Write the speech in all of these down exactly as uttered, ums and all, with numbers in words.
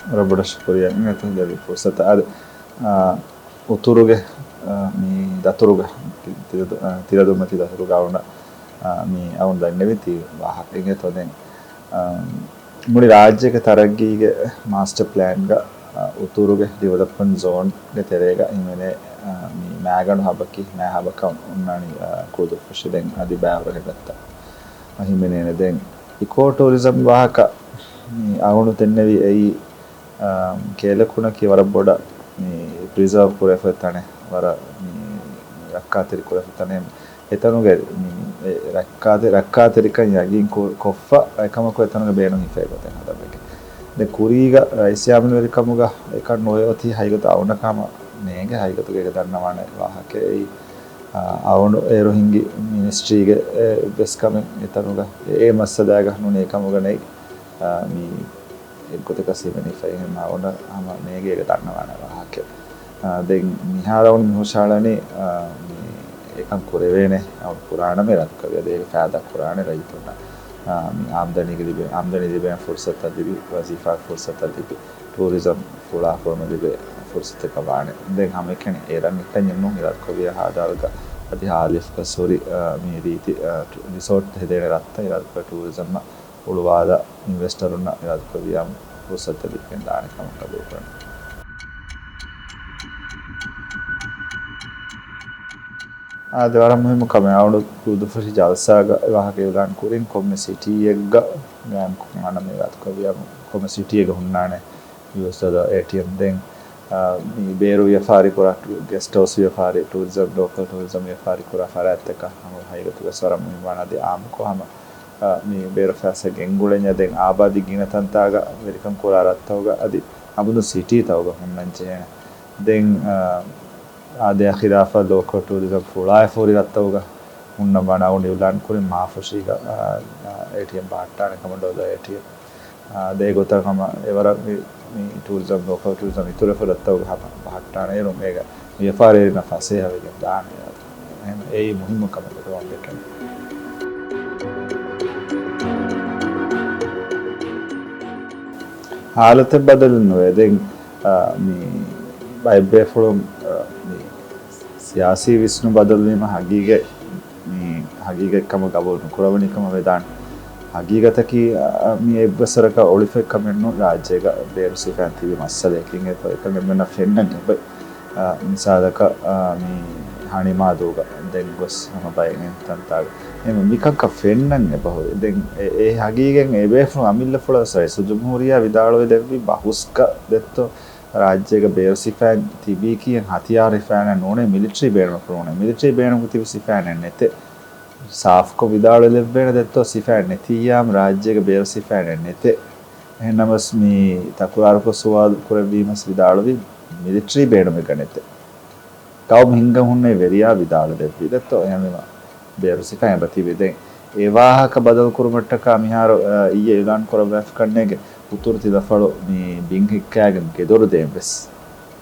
ވަރަށް ބޮޑަށް ޝުކުރިއްޔާ އިނގޭތޯ ދެއްވި ފުރުސަތަށް. އާދެ، އާ، އުތުރުގެ، އާ، މި ދަތުރުގަ، ތި-، ތިލަދު-، އާ، ތިލަދުންމަތި ދަތުރުގަ އަޅުގަނޑަށް، އާ، މި އަޅުގަނޑު ދަންނެވި ތި ވާހަކަ އިނގޭތޯ ދެން، އާ، މުޅި ރާއްޖޭގެ ތަރައްގީގެ މާސްޓަ ޕްލޭންގަ، އާ، އުތުރުގެ ޑިވެލޮޕްމަންޓް ޒޯންގެ ތެރޭގަ ހިމެނޭ، އާ، މި މައިގަނޑު ހަބަކީ، މައި ހަބަކަށް އޮންނާނީ، އާ، ކުޅުދުއްފުށި ދެން އަދި ބައިވަރު ހެދަންތައް ހިމެނޭނެ. ދެން އިކޯ ޓޫރިޒަމް ވާހަކަ މި އަޅުގަނޑު ދެންނެވި އެއީ، އާ، ކޭލަކުނަކީ ވަރަށް ބޮޑަށް މި ޕްރިޒާވް ކުރެފަ ތަނެއް، ވަރަށް މި ރައްކާތެރި ކުރެފަ ތަނެއް. އެތަނުގެ މި އެ ރައްކާތެ-، ރައްކާތެރިކަން ޔަގީން ކު-، ކޮށްފަ އެކަމަކު އެތަނުގެ ބޭނުން ހިފޭ ގޮތެއް ހަދަން ވެގެން. ދެން ކުރީގަ ރައީސް ޔާމީނުވެރިކަމުގަ އެކަން ނުވެ އޮތީ ހަގީގަތު އަޅުގަނޑަކަށް ހަމަ ނޭނގެ ހަގީގަތުގައި ދަންނަވާނެ ވާހަކައެއް. އާ، އަޅުގަނޑު އޭރު ހިންގި މިނިސްޓްރީގެ އެއްވެސް ކަމެއް އެތަނުގަ އެ މައްސަލައިގަ ނޫނީ އެކަމުގަ ނެތް. އާ، މި އެއްގޮތަކަށް ހިމެނިފައި އެހެން އަޅުގަނޑަށް ހަމަ ނޭނގޭ އޭގެ ދަންނަވާނެ ވާހަކަ. އާ، ދެން މިހާރު އަޅުގަނޑު މި ހުށަހަޅަނީ، އާ، މި އެކަން ކުރެވޭނެ، އަޅުގަނޑު ކުރާނަމޭ ރަދުކަވިޔާ ދޭގެ ފައިދާ ކުރާނެ ރައްޔިތުންނަށް، އާ، މި އާމްދަނީގެ ލިބޭ، އާމްދަނީ ލިބޭން ފުރުސަތުތައް ލިބި، ވަޒީފާ ފުރުސަތުތައް ލިބި، ޓޫރިޒަމް ފުޅާކުރުމަށް ލިބޭ ފުރުސަތަކަށް ވާނެ. ދެން ހަމައެކަނި އެ ރައްޔިތުންނަށް ރަދުކަވިޔާ ހަދާލުގަ އަދި ހާލިފްކަސް ހުރި، އާ، މި ރީތި، އާ، ޓު-، ރިސޯޓް ހެދޭނެ ރަށްތައް ރަދުކޮށް ޓޫރިޒަމްއަށް ހުޅުވާލާ އިންވެސްޓަރުންނަށް ރަދުކަވިޔާ ފުރުސަތުތައް ލިބިގެން ދާނެ ކަމަށް ގަބޫލުކުރަން. އާދެ، ވަރަށް މުހިއްމު ކަމެއް. އަޅުގަނޑު ކުޅުދުއްފުށި ޖަލްސާގަ ވާހަކަ އިޢުލާން ކުރިން ކޮންމެ ސިޓީއެއްގަ ގާއިމް ކުރާނަމޭ ރަދުކަވިޔާ ކޮންމެ ސިޓީއެއްގަ ހުންނާނެ ޔޫއެސް ޑޮލަރ އޭޓީއެމް. ދެން، އާ، މި ބޭރު ވިޔަފާރި ކުރާ ގެސްޓް ހައުސް ވިޔަފާރި، ޓޫރިޒަމް، ލޯކަލް ޓޫރިޒަމް ވިޔަފާރި ކުރާ ފަރާތްތަކަށް ހަމަ ހަގީގަތުގަ ވެސް ވަރަށް މުހިއްމުވާނެ. އަދި އާއްމުކޮށް ހަމަ، އާ، މި ބޭރު ފައިސާ ގެންގުޅެންޏާ ދެން އާބާދީ ގިނަ ތަންތާގަ ވެރިކަން ކުރާ ރަށްތަކުގަ އަދި އަބަދު ސިޓީތަކުގަ ހުންނަން ޖެހޭނެ. ދެން، އާ، އާދެ، އާ، ޚިލާފަށް ލޯކަލް ޓޫރިޒަމް ފުޅާއެފަ ހުރި ރަށްތަކުގަ ހުންނަން ވާނެ. އަޅުގަނޑު އިޢުލާން ކުރިން މާފުށީގަ، އާ، އާ، އޭޓީއެމް ބަހައްޓާނެ ކަމަށް ޑޮލަރ އޭޓީއެމް. އާ، ދޭ ގޮތަށް ހަމަ އެވަރަށް މި، މި ޓޫރިޒަމް، ލޯކަލް ޓޫރިޒަމް އިތުރު އެފަރާތްތަކުގަ ހަމަ ބަހައްޓާނެ އޭރު އޭގަ ވިޔަފާރިވެރިންނަށް ފަސޭހަވެގެން ދާނެ. އެހެން އެއީ މުހިއްމު ކަމެއް ގޮތަށް ވަންދެކެން. ހާލަތެއް ބަދަލު ނުވޭ. ދެން، އާ، މި ބައެއް ބޭފުޅުން، އާ، މި ސިޔާސީ ވިސްނުން ބަދަލުވީމަ ހަގީގަތް، މި ހަގީގަތް ކަމަށް ގަބޫލު ނުކުރެވުނީ ކަމަށް ވެދާނެ. ހަގީގަތަކީ، އާ، މި އެއްވެސް ވަރަކަށް އޮޅިފައި ކަމެއް ނޫން. ރާއްޖޭގަ ބޭރު ސިފައިން ތިބި މައްސަލައެއް އިނގޭތޯ އެކަން އެންމެންނަށް ފެންނަން އެބައި. އާ، މިސާލަކަށް، އާ، މި ހަނިމާދޫގަ ދެން ގޮސް ހަމަ ބައެއް ތަންތާގަ އެހެން މިކަންކަން ފެންނަން އެބަހުރި. ދެން އެ، އެ ހަގީގަތް އެބޭފުޅުން އަމިއްލަފުޅަށް ވެސް ރައީސުލްޖުމްހޫރިއްޔާ ވިދާޅުވެ ދެއްވި ބަހުސްގަ ދެއްތޯ ރާއްޖޭގަ ބޭރު ސިފައިން ތިބީކީ ހަތިޔާރު ހިފާނެ ނޫނޭ، މިލިޓަރީ ބޭނުމަކު ނޫނޭ. މިލިޓަރީ ބޭނުމަކު ތިބި ސިފައިނެއް ނެތޭ. ސާފުކޮށް ވިދާޅުވެ ދެއްވޭނެ ދެއްތޯ ސިފައިން ނެތިއްޔާމު ރާއްޖޭގަ ބޭރު ސިފައިނެއް ނެތޭ. އެހެން ނަމަވެސް މި ތަކުރާރުކޮށް ސުވާލު ކުރެއްވީމަސް ވިދާޅުވީ މިލިޓަރީ ބޭނުމެއްގަ ނެތޭ. ގައުމު ހިންގަން ހުންނެވި ވެރިޔާ ވިދާޅު ދެއްވި ދެއްތޯ އެހެންވީމަ ބޭރު ސިފައިން އެބަ ތިބި. ދެން އެ ވާހަކަ ބަދަލު ކުރުމަށްޓަކާ މިހާރު، އަ، އިއްޔެ އިޢުލާން ކުރައްވާފަ ކަންނޭނގެ އުތުރު ތިލަފަޅު މި ބިން ހިއްކާގެން ގެދޮރު ދޭން ވެސް.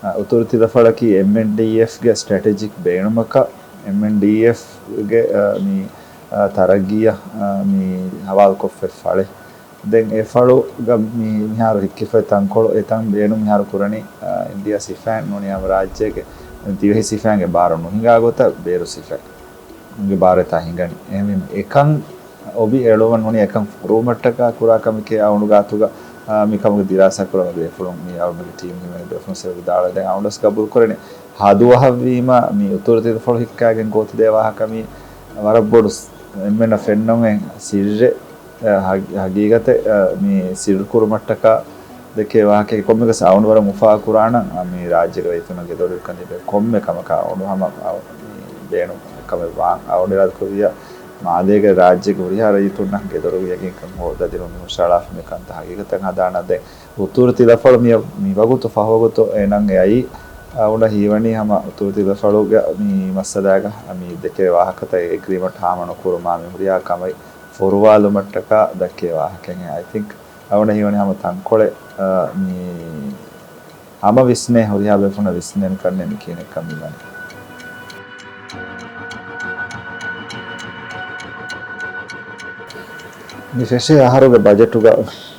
އަ، އުތުރު ތިލަފަޅަކީ އެމްއެންޑީއެފްގެ ސްޓްރެޓެޖިކް ބޭނުމަކަށް، އެމްއެންޑީއެފްގެ، އަ، މި، އަ، ތަރައްގީއަށް، އަ، މި ހަވާލުކޮށްފައި ފަޅެއް. ދެން އެ ފަޅުގަ މި-، މިހާރު ހިއްކިފައި ތަންކޮޅު، އެތަން ބޭނުން މިހާރު ކުރަނީ، އާ، އިންޑިއާ ސިފައިން ނޫނީ ހަމަ ރާއްޖޭގެ ދިވެހި ސިފައިންގެ ބާރު ނުހިނގާ ގޮތަށް ބޭރު ސިފައިންގެ ބާރު އެތާ ހިނގަނީ. އެހެންވީމަ އެކަން އޮބި އެޅުވަން ނޫނީ އެކަން ފޮރުވުމަށްޓަކާ ކުރާ ކަމެކޭ އަޅުގަނޑު ގާތުގަ، އާ، މި ކަމުގެ ދިރާސާ ކުރަމުން ބޭފުޅުން މި އަޅުގަނޑުގެ ޓީމް ހިމެނޭ ބޭފުޅުން ސިޔާސަތު ވިދާޅުވޭ. ދެން އަޅުގަނޑުވެސް ގަބޫލު ކުރަނީ ހަދު އަހަށްވީމަ މި އުތުރު ތިލަފަޅު ހިއްކާގެން ގޯތި ދޭ ވާހަކަ މީ ވަރަށް ބޮޑު ސް-، އެންމެންނަށް ފެންނަން އޮތް ސިއްރެއް. އަ، ހަގ-، ހަގީގަތެއް، އަ، މި ސިއްރު ކުރުމަށްޓަކާ ދެކޭ ވާހަކައެއް ކޮންމެ ގޮސް އަޅުގަނޑު ވަރަށް އުފާ ކުރާނަން، އަ، މި ރާއްޖޭގެ ރައްޔިތުންނަށް ގެދޮރުވެރިކަން ލިބޭ ކޮންމެ ކަމަކާ އަޅުގަނޑު ހަމަ، އަ، މި ބޭނުން ކަމެއް ވާން. އަޅުގަނޑު އިރާދަކުރިޔާ މާލޭގެ ރާއްޖޭގެ ހުރިހާ ރައްޔިތުންނަށް ގެދޮރުގެ ޔަގީންކަން ހޯދަދިނުން މި ހުށައަޅާފަ މި ކަންތައް ހަގީގަތަށް ހަދާނަން. ދެން އުތުރު ތިލަފަޅު މި، މި ވަގުތު ފަހު ވަގުތު އޭނަން އެ އައީ، އަ، އަޅުގަނޑަށް ހީވަނީ ހަމަ އުތުރު ތިލަފަޅުގެ މި މައްސަލާގަ މި ދެކޭ ވާހަކަތައް އެގްރީމަންޓް ހާމަ ނުކުރުމާ މި ހުރިހާ ކަމެއް ފޮރުވާލުމަށްޓަކާ ދައްކޭ ވާހަކައެއް. އައި ތިންކް އަޅުގަނޑަށް ހީވަނީ ހަމަ ތަންކޮޅެއް، އަ، މި ހަމަ ވިސްނޭ ހުރިހާ ބޭފުޅުންނަށް ވިސްނޭނެ ކަންނޭނގެ މި ކިހިނެއްކަން މި ވަނީ. މި ފެށޭ އަހަރުގެ ބަޖެޓުގަ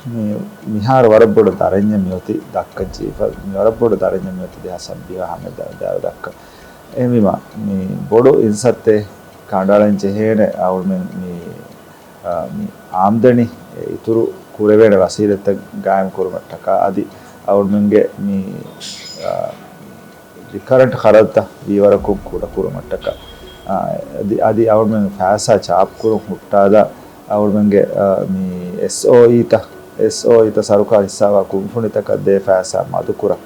މި، މިހާރު ވަރަށް ބޮޑު ދަރަންޏެއް މިއޮތީ ދައްކަން ޖެހިފަ، މި ވަރަށް ބޮޑު ދަރަންޏެއް މިއޮތީ ދެހާސް ސައްބީސް ހަމަ ދާ-، ދާ-، ދައްކަން. އެހެންވީމަ، މި ބޮޑު އިންސައްތެއް ކަނޑައަޅަން ޖެހޭނެ އަޅުމެން މި، އާ، މި އާމްދަނީ އިތުރު ކުރެވޭނެ ވަސީލަތްތައް ގާއިމް ކުރުމަށްޓަކާ އަދި އަޅުމެންގެ މި، އާ، ރިކަރަންޓް ޚަރަދުތައް ވީވަރަކުން ކުޑަކުރުމަށްޓަކާ، އާ، އަދި، އަދި އަޅުމެން ފައިސާ ޗާޕްކުރުން ހުއްޓާލާ، އަޅުމެންގެ، އާ، މި އެސްއޯއީތައް، އެސްއޯއީތައް ސަރުކާރު ހިއްސާވާ ކުންފުނިތަކަށް ދޭ ފައިސާ މަދުކުރަން.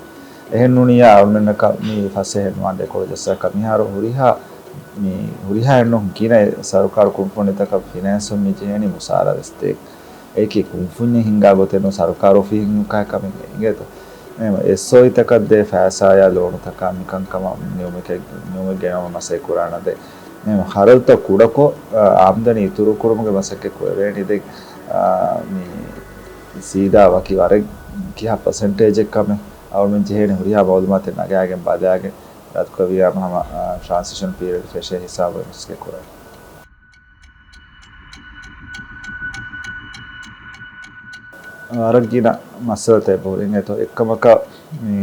އެހެން ނޫނިއްޔާ އަޅުމެންނަކަށް މި ފަސޭހަ ނުވާނެ އެކޮޅަށް ޖައްސާކަށް މިހާރު ހުރިހާ، މި ހުރިހާ އެއްނު ގިނަ ސަރުކާރު ކުންފުނިތަކަށް ފިނޭންސުން މި ޖެހޭނީ މުސާރަ ވެސް ދޭ. އެކި ކުންފުންޏެއް ހިންގާ ގޮތެއް ނޫން ސަރުކާރު އޮފީހެއް ހިންގުކާ ކަމެއް އިނގޭތޯ. އެހެން އެސްއޯއީތަކަށް ދޭ ފައިސާޔާ ލޯނުތަކާ މިކަންކަމަށް ނިމުމެކެ-، ނިމުމެއް ގެނައުމަށް މަސައްކަތް ކުރާނަން ދޭ. އެހެން ޚަރަދުތައް ކުޑަކޮށް، އާ، އާމްދަނީ އިތުރު ކުރުމުގެ މަސައްކަތް ކުރެވޭނީ ދެން، އާ، މި ސީދާ ވަކި ވަރެއް ކިހާ ޕަސެންޓޭޖެއް ކަމެއް އަޅުމެން ޖެހޭނެ ހުރިހާ މައުލޫމާތެއް ނަގާގެން ބަލާގެން ރަދުކުރެވިއްޔާ ހަމަ، އާ، ޓްރާންސިޝަން ޕީރިއަޑް ފެށޭ ހިސާބު މަސައްކަތް ކުރަން. ވަރަށް ގިނަ މައްސަލަތައް އެބަހުރި އިނގޭތޯ. އެއްކަމަކަށް މި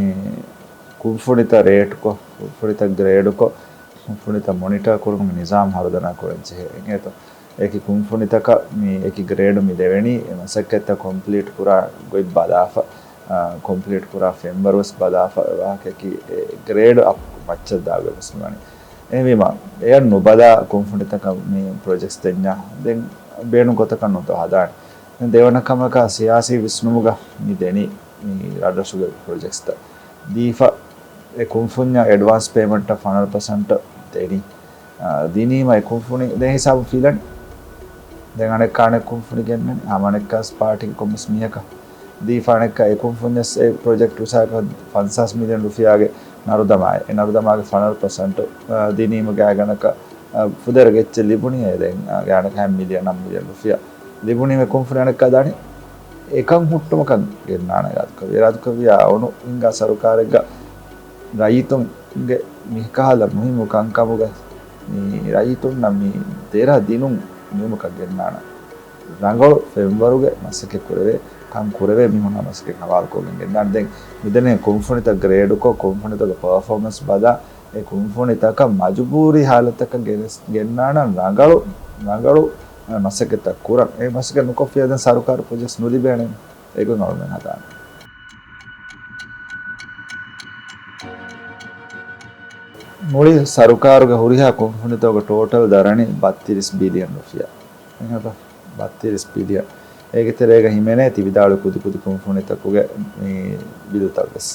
ކުންފުނިތައް ރޭޓްކޮށް، ކުންފުނިތައް ގްރޭޑުކޮށް، ކުންފުނިތައް މޮނިޓާ ކުރުމުގެ ނިޒާމް ހަރުދަނާ ކުރަން ޖެހޭ އިނގޭތޯ. އެކި ކުންފުނިތަކަށް މި އެކި ގްރޭޑު މި ދެވެނީ، އެ މަސައްކަތްތައް ކޮމްޕްލީޓް ކުރާ ގޮތް ބަލާފަ، އާ، ކޮމްޕްލީޓް ކުރާ ފެންވަރު ވެސް ބަލާފަ، ވާހަކައަކީ އެ ގްރޭޑު އަޕް މައްޗަށް ދާ ގޮތް ވެސް މިވަނީ. އެހެންވީމަ، އެއަށް ނުބަލާ ކުންފުނިތަކަށް މި ޕްރޮޖެކްޓްސް ދެންޏާ، ދެން ބޭނުން ގޮތަކަށް ނުތޯ ހަދާނެ. ދެވަނަ ކަމަކަށް ސިޔާސީ ވިސްނުމުގަ މި ދެނީ މި ރަށްރަށުގެ ޕްރޮޖެކްޓްސްތައް ދީފަ، އެ ކުންފުންޏަށް އެޑްވާންސް ޕޭމަންޓަށް ފަނަރަ ޕަސެންޓް ދެނީ. އާ، ދިނީމަ އެ ކުންފުނި ދެން ހިސާބު ފިލަން. ދެން އަނެއްކާ އަނެއް ކުންފުނި ގެންނަނީ. ހަމަ އަނެއްކާސް ޕާޓީގެ ކޮންމެސް މީހަކަށް ދީފަ އަނެއްކާ އެ ކުންފުންޏަސް އެ ޕްރޮޖެކްޓް ހިސާބަކަށް ފަންސާސް މިލިއަން ރުފިޔާގެ ނަރުދަމާއެއް. އެ ނަރުދަމާގެ ފަނަރަ ޕަސެންޓް، އާ، ދިނީމަ ގާތްގަނޑަކަށް، އާ، ފުދޭވަރު އެއްޗެއް ލިބުނީ އެ ދެން، އާ، ގާތްގަނޑަކަށް މިލިއަން ނަން މިލިއަން ރުފިޔާ ލިބުނީމަ ކުންފުނި އަނެއްކާ ދާނީ އެކަން ހުއްޓުމަކަށް ގެންނާނެ އިރާދަކުރެއްވި. އިރާދަކުރެއްވިއްޔާ އަޅުގަނޑު ހިންގާ ސަރުކާރެއްގަ ރައްޔިތުންގެ މިކަހަލަ މުހިއްމު ކަންކަމުގަ މި ރައްޔިތުންނަށް މި ދެރަ ދިނުން ނިމުމަކަށް ގެންނާނެ. ރަނގަޅު ފެންވަރުގެ މަސައްކަތް ކުރެވޭ، ކަން ކުރެވޭ މީހުންނާ މަސައްކަތް ހަވާލުކޮށްގެން ގެންނާނެ. ދެން މިދެން ކުންފުނިތައް ގްރޭޑުކޮށް، ކުންފުނިތަކުގެ ޕަރފޯމަންސް ބަލާ، އެ ކުންފުނިތަކަށް މަޖުބޫރީ ހާލަތަކަށް ގެނެސް-، ގެންނާނަން ރަނގަޅު، ރަނގަޅު މަސައްކަތްތައް ކުރަން. އެ މަސައްކަތް ނުކޮށްފިއްޔާ ދެން ސަރުކާރު ޕްރޮޖެކްޓްސް ނުލިބޭނެ. އެގޮތް އަޅުމެން ހަދާނެ. މުޅި ސަރުކާރުގެ ހުރިހާ ކުންފުނިތަކުގެ ޓޯޓަލް ދަރަނި ބައްތިރީސް ބިލިއަން ރުފިޔާ. އެހެންތަ؟ ބައްތިރީސް ބިލިއަން. އޭގެ ތެރޭގަ ހިމެނޭ ތި ވިދާޅުވި ކުދިކުދި ކުންފުނިތަކުގެ މި ބިލުތައް ވެސް.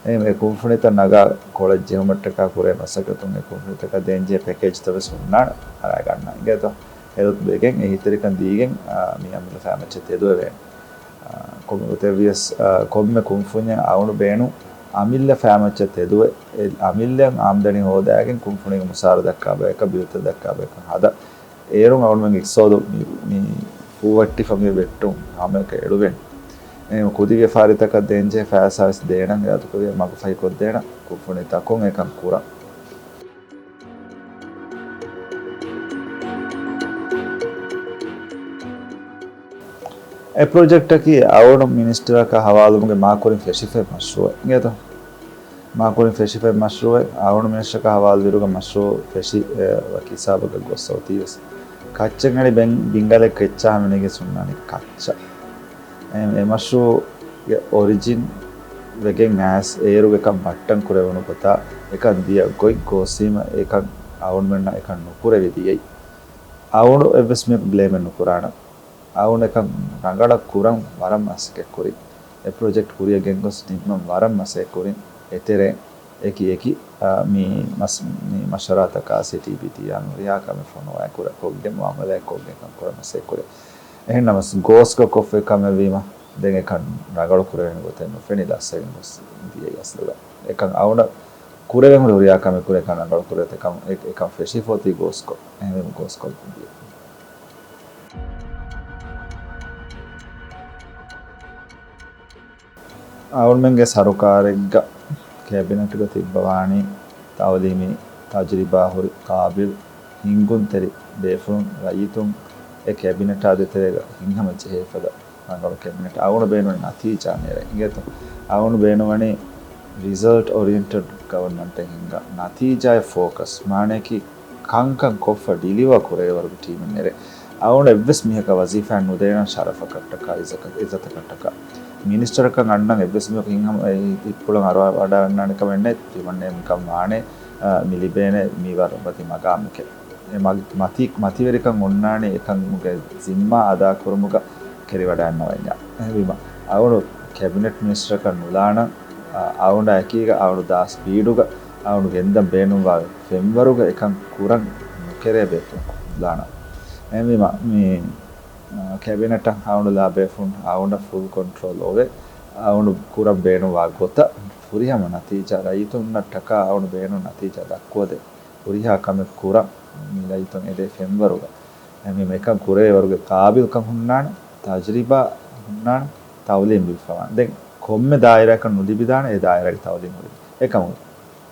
އެ، އެ ކުންފުނިތައް ނަގާ ކޮޅަށް ޖެހުމަށްޓަކާ ކުރޭ މަސައްކަތުން އެ ކުންފުނިތަކަށް ދޭންޖެހޭ ޕެކޭޖްތައް ވެސް ހުންނާނެ އަރާގަންނަ އިނގޭތޯ. އެލޮތު ވެގެން އެ އެހީތެރިކަން ދީގެން، އާ، މި އަމިއްލަ ފައިމައްޗަށް ތެދުވެވޭނެ. އާ، ކޮންމެ ގޮތެއް ވިޔަސް، އާ، ކޮންމެ ކުންފުންޏެއް އަޅުގަނޑު ބޭނުން އަމިއްލަ ފައިމައްޗަށް ތެދުވެ، އެ އަމިއްލައަށް އާމްދަނީ ހޯދާގެން ކުންފުނީގެ މުސާރަ ދައްކާ ބަޔަކަށް، ބިލުތައް ދައްކާ ބަޔަކަށް ހަދާ. އޭރުން އަޅުމެންގެ އިޤްތިޞާދު މި، މި ފޫވައްޓިފަ މި ވެއްޓުން ހަމައެކަށް އެޅުވޭނެ. އެހެން ކުދި ވިޔަފާރިތަކަށް ދޭންޖެހޭ ފައިސާ ވެސް ދޭނަން އިރާދަކުރެއްވިއްޔާ މަގުފަހިކޮށްދޭނަން ކުންފުނިތަކުން އެކަން ކުރަން. އެ ޕްރޮޖެކްޓަކީ އަޅުގަނޑު މިނިސްޓަރަކަށް ހަވާލުވުމުގެ މާކުރިން ފެށިފައި މަޝްރޫއެއް އިނގޭތޯ. މާކުރިން ފެށިފައި މަޝްރޫއެއް އަޅުގަނޑު މިނިސްޓަރަކަށް ހަވާލުވިއިރުގަ މަޝްރޫއު ފެށި، އެ، ވަކި ހިސާބަކަށް ގޮސް އޮތީ ވެސް. ކައްޗަށް އެޅި ބެން-، ބިންގަލެއް ކެއްޗާ ހަމަ ނެގި ހުންނާނީ ކައްޗަށް. އެ، އެ މަޝްރޫއުގެ އޮރިޖިން ވެގެން އައިސް އޭރުގެ ކަން ބައްޓަން ކުރެވުނު ގޮތާ އެކަން ދިޔަ ގޮތް ގޯސްވީމަ އެކަން އަޅުގަނޑުމެންނަށް އެކަން ނުކުރެވި ދިޔައީ. އަޅުގަނޑު އެއްވެސް މީހަކު ބްލޭމެއް ނުކުރާނަން. އަޅުގަނޑު އެކަން ރަނގަޅަށް ކުރަން ވަރަށް މަސައްކަތް ކުރިން. އެ ޕްރޮޖެކްޓް ކުރިއަށް ގެންގޮސް ނިންމަން ވަރަށް މަސައްކަތް ކުރިން. އެތެރޭ އެކި އެކި، އާ، މި މަސް-، މި މަޝްވަރާތަކާ ސިޓީ ބިޓީއާ ހުރިހާ ކަމެއް ފޮނުވާ ކުރެ ކޮށްގެން މުއާމަލާތް ކޮށްގެން ކަން ކުރަން މަސައްކަތް ކުރިން. އެހެން ނަމަސް ގޯސްކޮށް ކޮށްފައި ކަމެއް ވީމަ، ދެން އެކަން ރަނގަޅު ކުރެވޭނެ ގޮތެއް ނުފެނި ލައްސަގެން ގޮސް ދިޔައީ އަސްލުގަ. އެކަން އަޅުގަނޑަށް ކުރެވެން ހުރި ހުރިހާ ކަމެއް ކުރޭ ކަން ރަނގަޅު ކުރެވޭތޯ އެކަން، އެ-، އެކަން ފެށިފަ އޮތީ ގޯސްކޮށް. އެހެންވީމަ ގޯސްކޮށް ދިޔަ. އަޅުމެންގެ ސަރުކާރެއްގަ ކެބިނެޓްގަ ތިއްބަވާނީ ތައުލީމީ ތަޖުރިބާ ހުރި ޤާބިލް ހިންގުންތެރި ބޭފުޅުން، ރައްޔިތުން އެ ކެބިނެޓާ ދޭތެރޭގަ ހިތްހަމަ ޖެހޭ ފަދަ ރަނގަޅު ކެބިނެޓް. އަޅުގަނޑު ބޭނުން ނަތީޖާ ނެރެ. އިނގޭތޯ؟ އަޅުގަނޑު ބޭނުންވަނީ ރިޒަލްޓް އޮރިއެންޓެޑް ގަވަރންމަންޓެއް ހިންގާ. ނަތީޖާއަށް ފޯކަސް. މާނަޔަކީ ކަންކަން ކޮށްފަ ޑިލިވާ ކުރޭވަރުގެ ޓީމެއް ނެރެ. އަޅުގަނޑު އެއްވެސް މީހަކަށް ވަޒީފާއެއް ނުދޭނަން ޝަރަފަކަށްޓަކާ، އިއްޒަތަކަށްޓަކާ. މިނިސްޓަރަކަށް އަންނަން އެއްވެސް މީހަކު ހިތްޕުޅަށް އަރުވަޑައިގަންނާނެ ކަމެއް ނެތް. ތިމަންނަ މިކަން ވާނެ، އާ، މި ލިބޭނެ މިވަރު މަތި މަގާމެކޭ. އެ މަތި، މަތިވެރިކަން އޮންނާނީ އެކަމުގެ ޒިންމާ އަދާކުރުމުގަ ކެރިވަޑައިގަންނަވަންޏާ. އެހެންވީމަ، އަޅުގަނޑު ކެބިނެޓް މިނިސްޓަރަކަށް ނުލާނަން، އަ، އަޅުގަނޑާ އެކީގަ އަޅުގަނޑު ދާ ސްޕީޑުގަ އަޅުގަނޑު ގެންދަން ބޭނުންވާ ފެންވަރުގަ އެކަން ކުރަން ނުކެރޭ ބޭފުޅަކު ނުލާނަން. އެހެންވީމަ، މި، އަ، ކެބިނެޓަށް އަޅުގަނޑު ލާ ބޭފުޅުން އަޅުގަނޑަށް ފުލް ކޮންޓްރޯލް އޮވޭ. އަޅުގަނޑު ކުރަން ބޭނުންވާ ގޮތަށް ފުރިހަމަ ނަތީޖާ ރައްޔިތުންނަށްޓަކާ އަޅުގަނޑު ބޭނުން ނަތީޖާ ދައްކުވަދޭ. ހުރިހާ ކަމެއް ކުރަން މި ރައްޔިތުން އެދޭ ފެންވަރުގަ. އެހެންވީމަ އެކަން ކުރޭވަރުގެ ގާބިލްކަން ހުންނާނެ، ތަޖްރިބާ ހުންނާނެ، ތައުލީމް ލިބިފަވާނެ. ދެން ކޮންމެ ދާއިރާއަކަށް ނުލިބިދާނެ އެ ދާއިރާގެ ތައުލީމް ހުރި. އެކަމު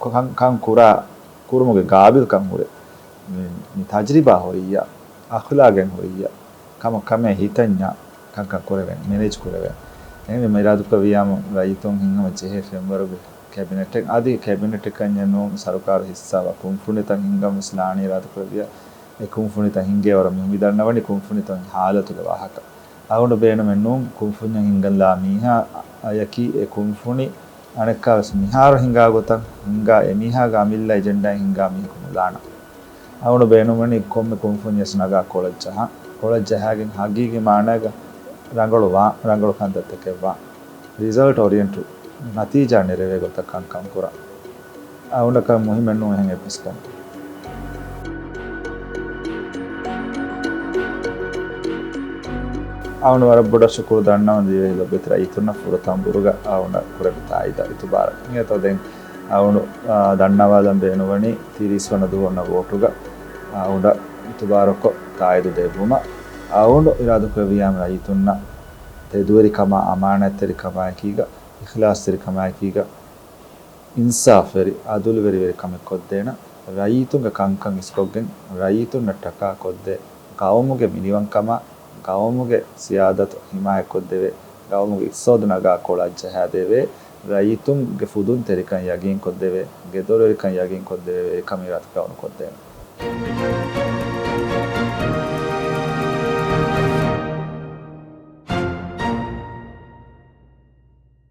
ކަން، ކަން ކުރާ، ކުރުމުގެ ގާބިލްކަން ހުރެ. މި، މި ތަޖްރިބާ ހުރިއްޔާ، އަޚްލާގެން ހުރިއްޔާ، ކަމަށް ކަމޭ ހިތަންޏާ، ކަންކަން ކުރެވޭނެ، މެނޭޖް ކުރެވޭނެ. އެހެންވީމަ އިރާދަކުރެއްވިޔާމު ރައްޔިތުން ހިތްހަމަ ޖެހޭ ފެންވަރުގެ ކެބިނެޓެއް، އަދި ކެބިނެޓެއް ކަންޏެއް ނޫން، ސަރުކާރު ހިއްސާވާ ކުންފުނިތައް ހިންގަން ވެސް ލާނީ އިރާދަކުރެއްވިޔާ، އެ ކުންފުނިތައް ހިންގޭވަރަށް މި ދަންނަވަނީ ކުންފުނިތައް ހާލަތުގެ ވާހަކަ. އަޅުގަނޑު ބޭނުމެއް ނޫން ކުންފުންޏެއް ހިންގަންލާ މީހާ އަޔަކީ އެ ކުންފުނި އަނެއްކާވެސް މިހާރު ހިނގާ ގޮތަށް ހިނގާ އެމީހާގެ އަމިއްލަ އެޖެންޑާއެއް ހިނގާ މީހަކު ނުލާނަން. އަޅުގަނޑު ބޭނުންވަނީ ކޮންމެ ކުންފުންޏެއް ނަގާ ކޮޅަށް ޖަހާ، ކޮޅަށް ޖަހާގެން ހަގީގީ މާނައިގަ ރަނގަޅު ވާ، ރަނގަޅު ކަންތައްތަކެއް ވާ. ރިޒަލްޓް އޮރިއެންޓް ނަތީޖާ ނެރެވޭ ގޮތަށް ކަންކަން ކުރާ. އަޅުގަނޑަކަށް މުހިއްމެއް ނޫން އެހެން އެއްވެސް ކަމެއް. އަޅުގަނޑު ވަރަށް ބޮޑަށް ޝުކުރު ދަންނަވަން ދިވެހި ލޮބުވެތި ރައްޔިތުންނަށް ފުރަތަމަ ބުރުގަ އަޅުގަނޑަށް ކުރެއްވި ތާއީދަށް އިތުބާރަށް. އިނގޭތޯ ދެން އަޅުގަނޑު، އާ، ދަންނަވާލަން ބޭނުންވަނީ ތިރީސް ވަނަ ދުވަހު އޮންނަ ވޯޓުގަ އަޅުގަނޑަށް އިތުބާރުކޮށް ތާއީދު ދެއްވުމަށް. އަޅުގަނޑު އިރާދަކުރެއްވިޔާމު ރައްޔިތުންނަށް ތެދުވެރިކަމާ، އަމާނާތްތެރިކަމާއެކީގަ، އިޚްލާޞްތެރިކަމާއެކީގަ، އިންސާފްވެރި، އަދުލުވެރިވެރި ކަމެއް ކޮށްދޭނަ، ރައްޔިތުންގެ ކަންކަން އިސްކޮށްގެން، ރައްޔިތުންނަށްޓަކާ ކޮށްދޭ، ޤައުމުގެ މިނިވަންކަމާ، ޤައުމުގެ ސިޔާދަތު ހިމާޔަތްކޮށްދެވޭ، ޤައުމުގެ އިޤްތިޞާދު ނަގާ ކޮޅަށް ޖަހާދެވޭ، ރައްޔިތުންގެ ފުދުންތެރިކަން ޔަގީންކޮށްދެވޭ، ގެދޮރުވެރިކަން ޔަގީންކޮށްދެވޭ، އެކަމަށް އިރާދަކުރެއްވި ކަމެއް ކޮށްދޭނަ.